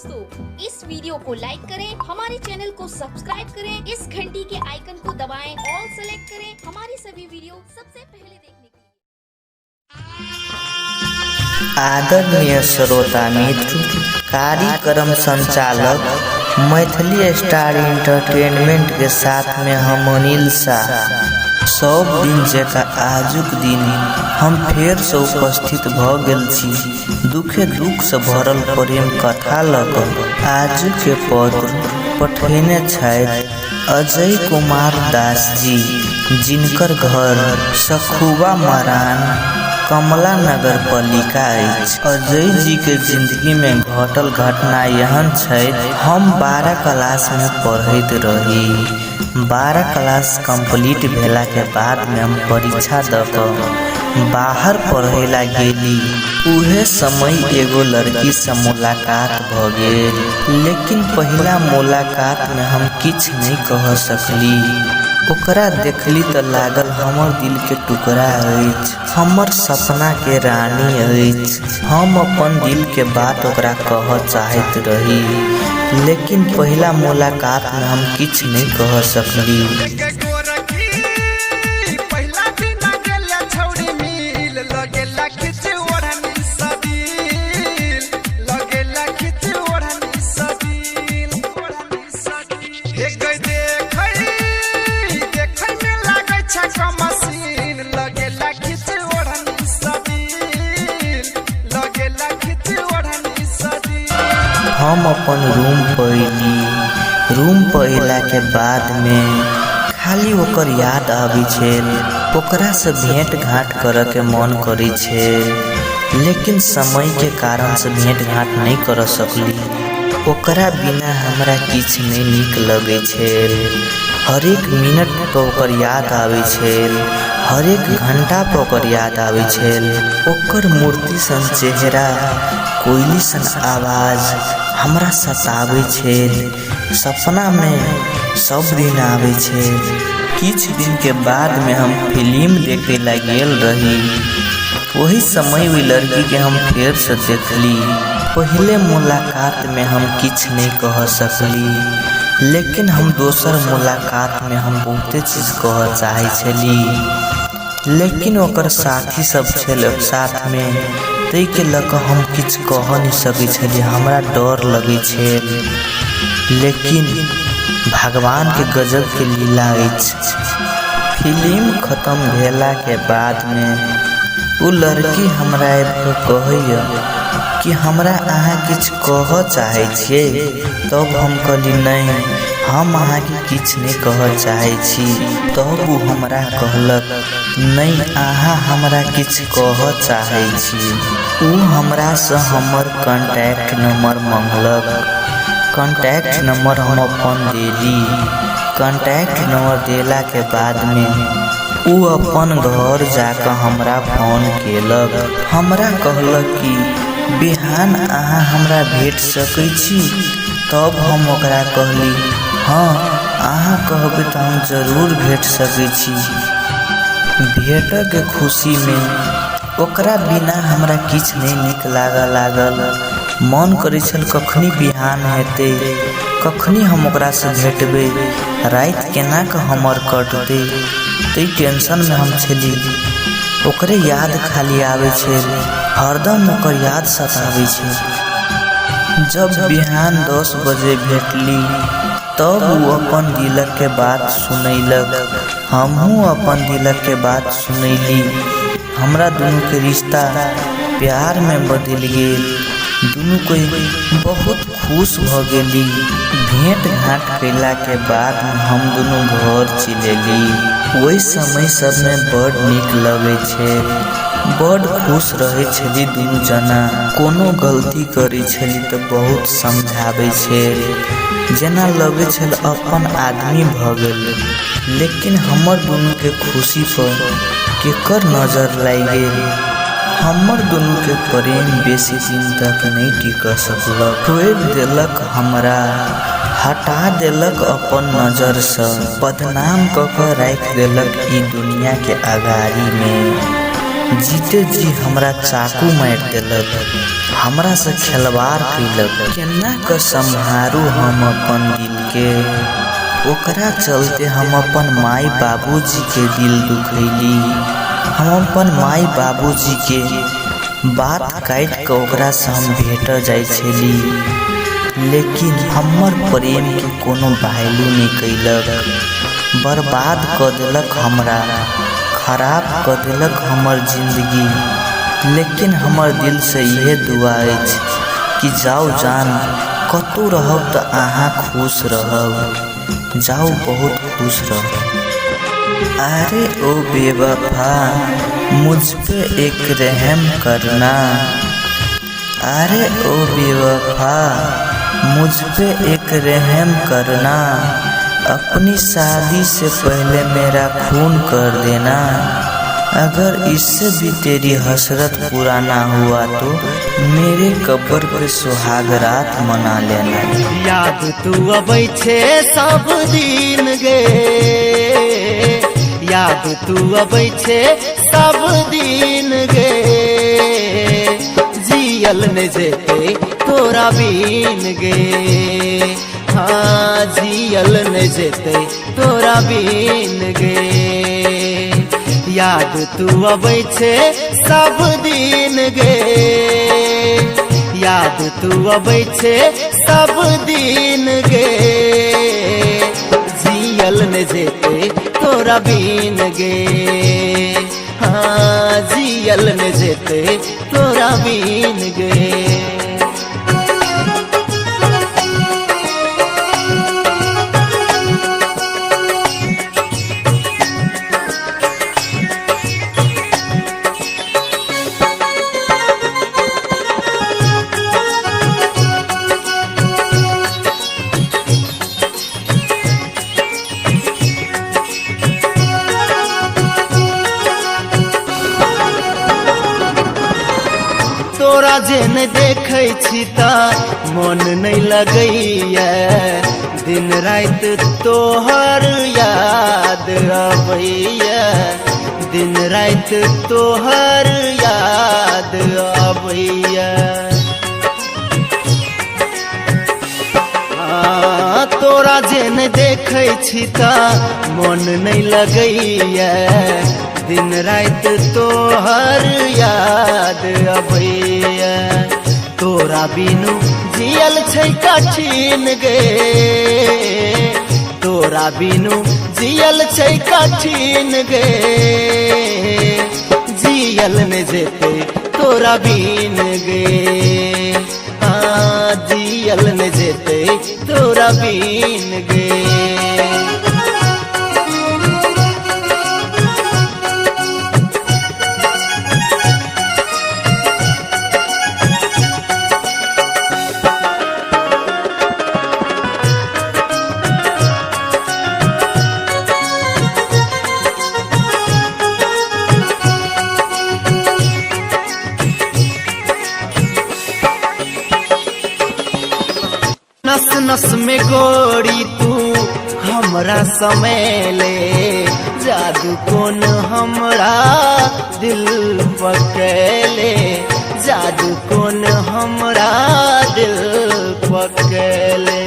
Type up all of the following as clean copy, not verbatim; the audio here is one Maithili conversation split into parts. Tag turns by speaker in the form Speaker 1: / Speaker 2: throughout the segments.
Speaker 1: दोस्तों, इस वीडियो को लाइक करें, हमारे चैनल को सब्सक्राइब करें, इस घंटी के आइकन को दबाएं, ऑल सेलेक्ट करें हमारी सभी वीडियो सबसे पहले देखने के लिए।
Speaker 2: आदरणीय श्रोता मित्र, कार्यक्रम संचालक मैथिली स्टार इंटरटेनमेंट के साथ में हम अनिल शाह। सब दिन जकाँ आजुक दिन हम फेर से उपस्थित भ गेल छी दुखे दुख से भरल प्रेम कथा लऽ कऽ। आजुक के पत्र पठेने छथि अजय कुमार दास जी, जिनकर घर सखुआ मरान कमला नगर पालिका अछि। अजय जी के जिंदगी में घटल घटना एहन छै, हम 12 क्लास में पढ़ैत रही। 12 क्लास कंप्लीट भेला के बाद में हम परीक्षा द कऽ बाहर पढ़े ला गेली। उहे समय एगो लड़की से मुलाकात भ गेल, लेकिन पहिला मुलाकात में हम किछ नहीं कह सकली। ओकरा देखली त लागल हमर दिल के टुकड़ा अछि, हमर सपना के रानी अछि। हम अपन दिल के बात ओकरा कह चाहैत रही, लेकिन पहिला मुलाकात में हम किछ नहीं कह सकली।
Speaker 3: के गोरखी पहिला दिन गेला छौड़ी मिल लगेला खिच ओढ़नी सबील लगेला खिच ओढ़नी सबील ओढ़नी सबील। हे गई देखै देखै में लागै छै कमसीन लगेला खिच ओढ़नी सबील लगेला खिच ओढ़नी सबील।
Speaker 2: हम अपन रूम पयली। रूम पयला के बाद में खाली ओकर याद आबै छै, ओकरा से भेंट घाट करे के मन करै छै, लेकिन समय के कारण से भेंट घाट नहीं कर सकली। ओकरा बिना हमरा किछ नहीं नीक लगै छै। हरेक मिनट पर ओकर याद आबै छै, हरेक घंटा पर ओकर याद आबै छै। ओकर मूर्ति सन चेहरा, कोयली सन आवाज हमरा सताबै छै, सपना में सब दिन आबै छै। किछ दिन के बाद में हम फिल्म देखे ला गेल रही। वही समय ओहि लड़की के हम फेर से देखली। पहले मुलाकात में हम किछ नहीं कह सकली, लेकिन हम दोसर मुलाकात में हम बहुते चीज कह चाहे छली, लेकिन ओकर साथी सब छल साथ में, ताहि के लऽ कऽ हम किछ कह नहीं सकै छली, हमरा डर लगै छल। लेकिन भगवान के गजब के लीला अछि। फिल्म खत्म भेला के बाद में ओ लड़की हमरा आबि कऽ कहैया कि हमरा अहाँ किछ कहऽ चाहै छियै। तब हम कहली नहीं, हम अहाँके किछ नहीं कहऽ चाहै छी। तब ओ हमरा कहलक नहीं, अहाँ हमरा किछ कहऽ चाहै छी। ओ हमरासँ हमर कॉन्टैक्ट नंबर मंगलक। कॉन्टैक्ट नंबर हम अपन देली। कॉन्टैक्ट नंबर देला के बाद में ओ अपन घर जाकऽ हमरा फोन केलक। हमरा कहलक कि बिहान अहाँ हमरा भेट सकै छी। तब हम ओकरा कहली हाँ, अहाँ कहबै तऽ हम जरूर भेट सकै छी। भेटऽके खुशी में ओकरा बिना हमरा किछ नहीं नीक लागऽ लागल। मन करै छल कखनी बिहान हेतै, कखनी हम ओकरासँ भेटबै, राति केना कऽ हमर कटतै, ताहि टेंशन में हम छली। ओकरे याद खाली आबै छल, हरदम ओकर याद सताबै छै। जब बिहान 10 बजे भेटली तब ओ अपन दिलक के बात सुनैलक, हमहूँ अपन दिलक के बात सुनैली। हमरा दुनू के रिश्ता प्यार में बदलि गेल। दुनू कोई बहुत खुश भ गेली। भेंट घाट कैला के बाद हम दुनू घर चलि एली। ओहि समय सब में बड़ नीक लगै छै, बड़ खुश रहै छली दुनू जना। कोनो गलती करै छली तऽ बहुत समझाबै छै, जेना लगै छल अपन आदमी भऽ गेल। लेकिन हमर दुनू के खुशी पर केकर नजर लागि गेल। हमर दुनू के प्रेम बेसी दिन तक नहीं टिक सकलक। तोड़ि देलक हमरा, हटा देलक अपन नजर से, बदनाम कऽ कऽ राखि देलक ई दुनिया के अगाड़ी में। जीते जी हमरा चाकू मारि देलक। हमरा से खेलवाड़ कैलक। केना के सम्हारू हम अपन दिल के? ओकरा चलते हम अपन माई बाबूजी के दिल दुखैली। हम अपन माई बाबूजी के बात काटि कऽ ओकरासँ हम भेट जाइ छली, लेकिन हमर प्रेम के कोनो वैल्यू नहि कैलक। बर्बाद कऽ देलक हमरा, खराब कऽ देलक हमर जिंदगी। लेकिन हमर दिलसँ इहे दुआ अछि कि जाउ जान, कतहु रहब तऽ अहाँ खुश रहब, जाउ बहुत खुश रहब। अरे ओ बेवफा, मुझ पे एक रहम करना। अरे ओ बेवफा, मुझ पे एक रहम करना, अपनी शादी से पहले मेरा खून कर देना। अगर इससे भी तेरी हसरत पूरा ना हुआ तो मेरे कब्र पे सुहाग रात मना लेना।
Speaker 4: याद तू अबै छे सब दिन गे, याद तू अबै छे सब दिन गे, जियल ने जेते तोरा बिन गे, हाँ जियल ने जेते तोरा बिन गे। याद तू अबै छे सब दिन गे, याद तू अबै छे सब दिन गे, जियल ने जेते तोरा बिन गे, हाँ जियल ने जेते तोरा बिन गे। तोरा जे नहि देखै छी त मन नहि लगैया, दिन राति तोहर याद अबैया, दिन राति तोहर याद अबैया। तोरा जे नहि देखै छी त मन नहि लगैया, दिन राति तोहर याद अबैया। तोरा बिनु जियल छै कठिन गे, तोरा बिनु जियल छै कठिन गे, जियल ने जेते तोरा बिन गे, हाँ जियल ने जेते तोरा बिन गे। नस नस में गोरी तू हमरा समेले, जादू कोन हमरा दिल पकैले, जादू कोन हमरा दिल पकैले।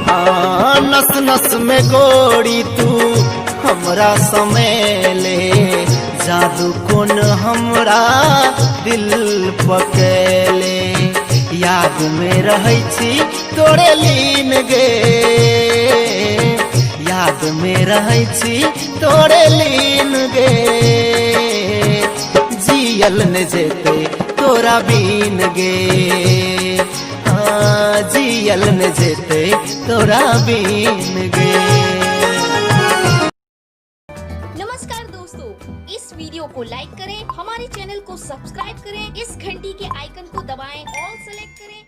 Speaker 4: हाँ नस नस में गोरी तू हमरा समेले, जादू कोन हमरा दिल पकैले। याद में रहै छी तोरे लीन गे, याद में रहै छी तोरे लीन गे, जियल ने जेते तोरा बिन गे, हाँ जियल ने जेते तोरा बिन गे।
Speaker 1: नमस्कार दोस्तों, इस वीडियो को लाइक करें, हमारे चैनल को सब्सक्राइब करें, इस घंटी के आइकन को दबाएं, ऑल सेलेक्ट करें।